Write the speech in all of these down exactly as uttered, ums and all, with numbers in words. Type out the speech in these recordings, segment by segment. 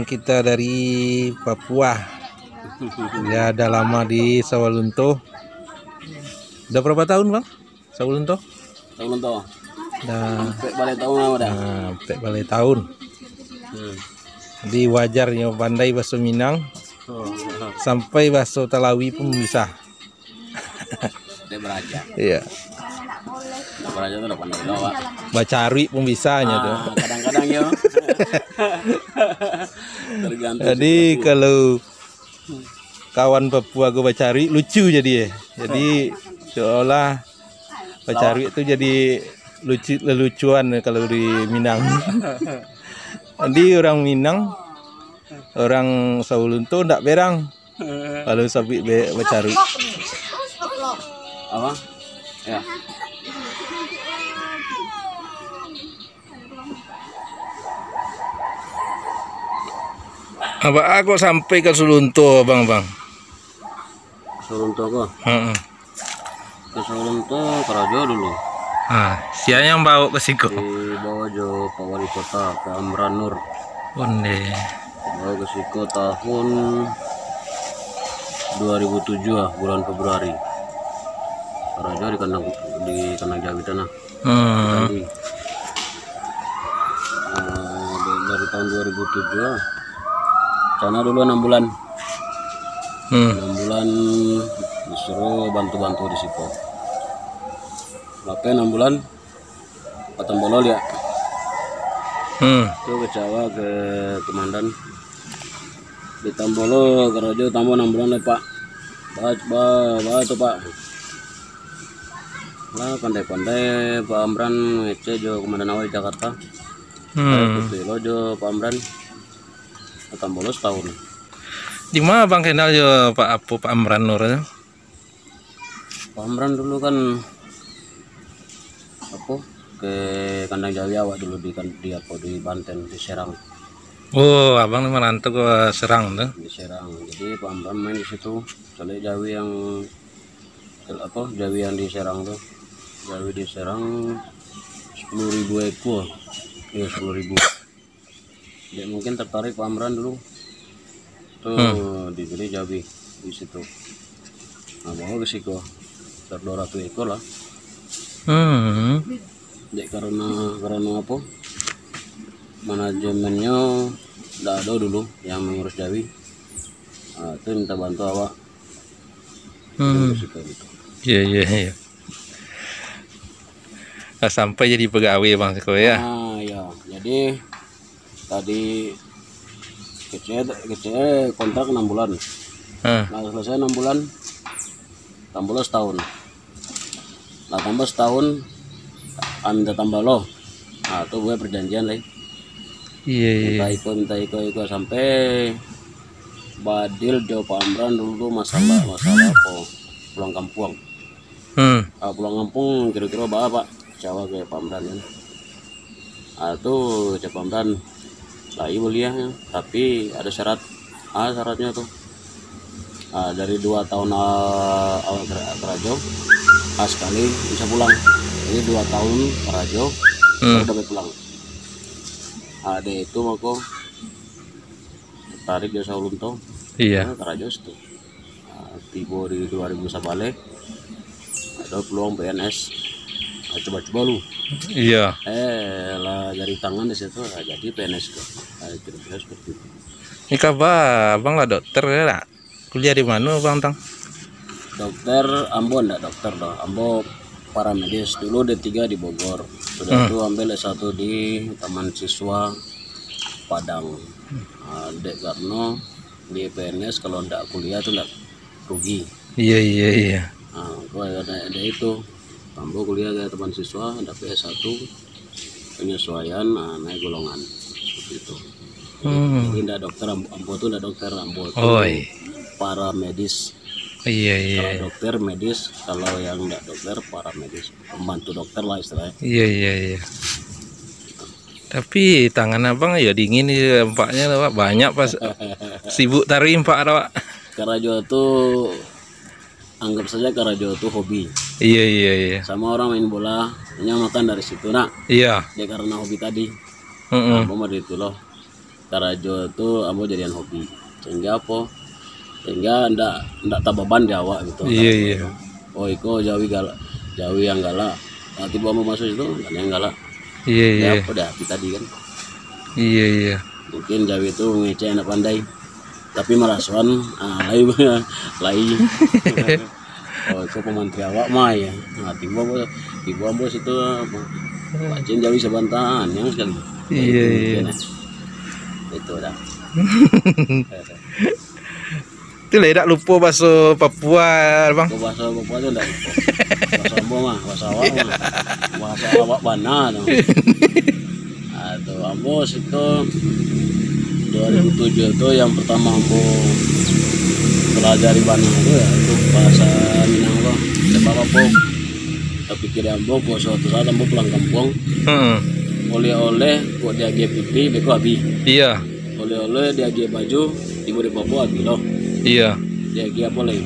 Kita dari Papua. Dia dah lama di Sawalunto. Udah berapa tahun, Bang? Sawalunto? Sawalunto. Dah. Ampek balai tahun lah, dah. Nah, ampek balai tahun. Hmm. Jadi wajarnyo pandai bahaso Minang. Oh. Sampai bahaso Talawi pun bisa. Dia baraja. Iya. Dia baraja tu dah pandai lo, Pak. Bacaruik pun bisa nyo tu. Ah, kadang-kadang yo. Tergantung. Jadi situasi. Kalau kawan Papua ko bacaruik, lucu jadi, eh. Jadi seolah-olah bacaruik tu jadi lucu, lelucuan kalau di Minang. Jadi orang Minang, orang Sawalunto ndak berang. Lalu sabuik be-, bacaruik. Apa? Ya. Apa kok sampai ka Sawalunto, Bang, Bang? Sawalunto ko? Heeh. Ka Sawalunto karajo dulu. Ha, sia nan bawa ka siko? Dibawa jo Pak Wali Kota, Pak Amran Nur. Onde. Bawa ka siko tahun dua ribu tujuh lah, bulan Februari. Karajo di kandang, di kandang jawi tanah. Hmm. Tadi. Eh, da-, dari tahun dua ribu tujuh lah. Sana dulu enam bulan. Hmm. Enam bulan disuruh bantu-bantu di siko. Sampai enam bulan, patambah lo liak. Hmm. Tu kecewa ke komandan. Ditambah lo karajo tambah enam bulan lai, Pak. Ba, ba, ba tu, Pak. Lah, pandai-pandai Pak Amran mangecek jo komandan awal di Jakarta. Hmm. Putuih lo jo Pak Amran. Tambah lo setahun. Di ma abang kenal jo Pak, apo, Pak Amran Nur tu? Pak Amran dulu kan, apo, ke kandang jawi awak dulu di kan, di apo, di Banten, di Serang. Oh, abang ni merantau ke Serang tu? Di Serang. Jadi Pak Amran main di situ, cari jawi yang, apo, jawi yang di Serang tu. Jawi di Serang sepuluh ribu ekor. Ya, sepuluh ribu. Dia mungkin tertarik Pak Amran dulu. Tu, hmm, dibeli jawi di situ. Nah, bawa ke siko. Sekitar dua ratus ekor lah. Hmm. Dek karena, karena apo? Manajemennyo ndak ado dulu yang mangurus jawi. Ah, tu minta bantu awak. Hmm. Iya, iya, iya. Lah sampai jadi pegawai bang siko, ya? Ah, iya. Jadi, tadi kecil, kecil kontrak enam bulan. Ah. Nah, selesai enam bulan, tambah lo setahun. Lah, tambah setahun, ah, minta tambah lo. Nah, tu buek perjanjian lai. Iya, iya. Minta iko, minta iko, iko, sampai badil jo Pak Amran dulu tu masalah, masalah apo, pulang kampuang. Hmm. Ah, pulang kampuang kiro-kiro baa, Pak? Kecewa ke Pak Amran kan. Ah, tu cak Pak Amran, lai buliah, tapi ado syarat. Ah, syaratnyo tu. Ah, dari dua tahun, ah, awak kera-, karajo, ah, sakali bisa pulang. Jadi dua tahun karajo, hmm, baru dapek pulang. Ah, dek itu mako tarik jo Saulun tu. Iya. Ah, karajo situ. Ah, tibo di dua ribu sabaleh, ado peluang P N S. Ah, coba-coba lu. Iya. Eh, lah dari tangan di situ, ah, jadi P N S tu. Ah, kira-kira seperti itu. Ini kabar abang lah dokter, ya, nak? Kuliah di mana abang, Tang? Dokter, ambo ndak dokter doh. Ambo paramedis. Dulu D tiga di Bogor. Sudah, hmm, tu ambil S satu di Taman Siswa Padang. Ah, dek kareno di P N S kalau ndak kuliah tu ndak rugi. Iya, iya, iya. Ah, kok ada, ada itu. Ambo kuliah di Taman Siswa, dapek S satu, penyesuaian, ah, naik golongan. Seperti itu. Jadi, hmm, jadi ndak dokter, am-, ambo tu ndak dokter, ambo tu, oi, paramedis. Iya, iya. Kalau dokter medis, kalau yang ndak dokter paramedis, pembantu dokter lah istilahnya. Iya, iya, iya. Tapi tangan abang ya dingin ya, nampaknya, Pak. Banyak pas sibuk tarik, Pak, Pak. Karajo tu anggap saja karajo tu hobi. Iya, iya, iya. Sama orang main bola, inyo makan dari situ, nak. Iya. Dia karena hobi tadi. Mm-mm. Nah, ambo mah dari itu loh. Karajo tu ambo jadian hobi. Sehingga apo? Sehingga ndak, ndak tababan di awak gitu. Iyo, iyo. Oh, iko jawi galak, jawi yang galak. Nah, tibo ambo masuk situ, ndak yang galak. Iyo, iyo. Ya, apo dah hati tadi kan. Iyo, iyo. Mungkin jawi tu ngecek anak pandai. Tapi marasoan, ah, lai, lai. Oh, iko pamantri awak mah ya. Nah, tibo ambo, tibo ambo situ, ah, pacin jawi sabanta, niang sakali. Iyo, iyo. Itu dah. Tu lah, dak lupo baso Papua, Bang. Kok baso Papua tu ndak lupo. Baso ambo mah, baso awak mah. Baso awak bana tu. Ah, tu ambo situ dua ribu tujuh tu yang pertama ambo pelajari bana tu ya, itu bahasa Minang tu. Sebab apo? Tapi kira ambo kok suatu saat ambo pulang kampuang. Heeh. Oleh-oleh kok diagiah pitih, beko abih. Iyo. Oleh-oleh diagiah baju, tibo di Papua abih lo. Iyo. Diagiah apo lai?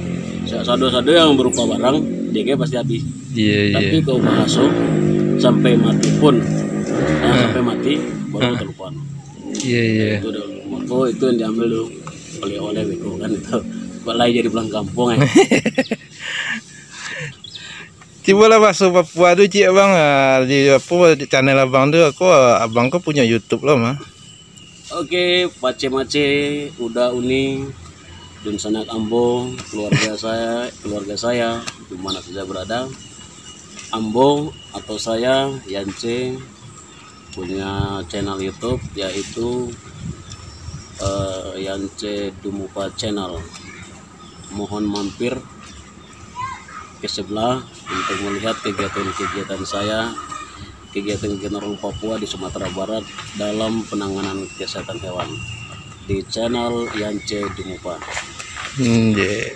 Sa-, sado-sado yang berupa barang, diagiah pasti abih. Iyo, iyo. Tapi kalau bahaso, sampai mati pun, nah, sampai mati, baru talupo. Iyo, iyo. Itu dah. Mako itu yang diambil tu oleh-oleh beko kan itu. Kok lai jadi pulang kampuang, eh. Cubolah baso Papua tu, cik abang, ah, di apo, di channel abang tu, aku, abang ko punyo YouTube lo mah. Oke, pace-mace, uda uni, dunsanak ambo, keluarga saya, keluarga saya, di mana saja berada. Ambo atau saya, Yance, punya channel YouTube, yaitu, eh, Yance Dumupa Channel. Mohon mampir ke sebelah untuk melihat kegiatan-kegiatan saya, kegiatan-kegiatan orang Papua di Sumatera Barat dalam penanganan kesehatan hewan di channel Yance Dumupa. Hmm, ye.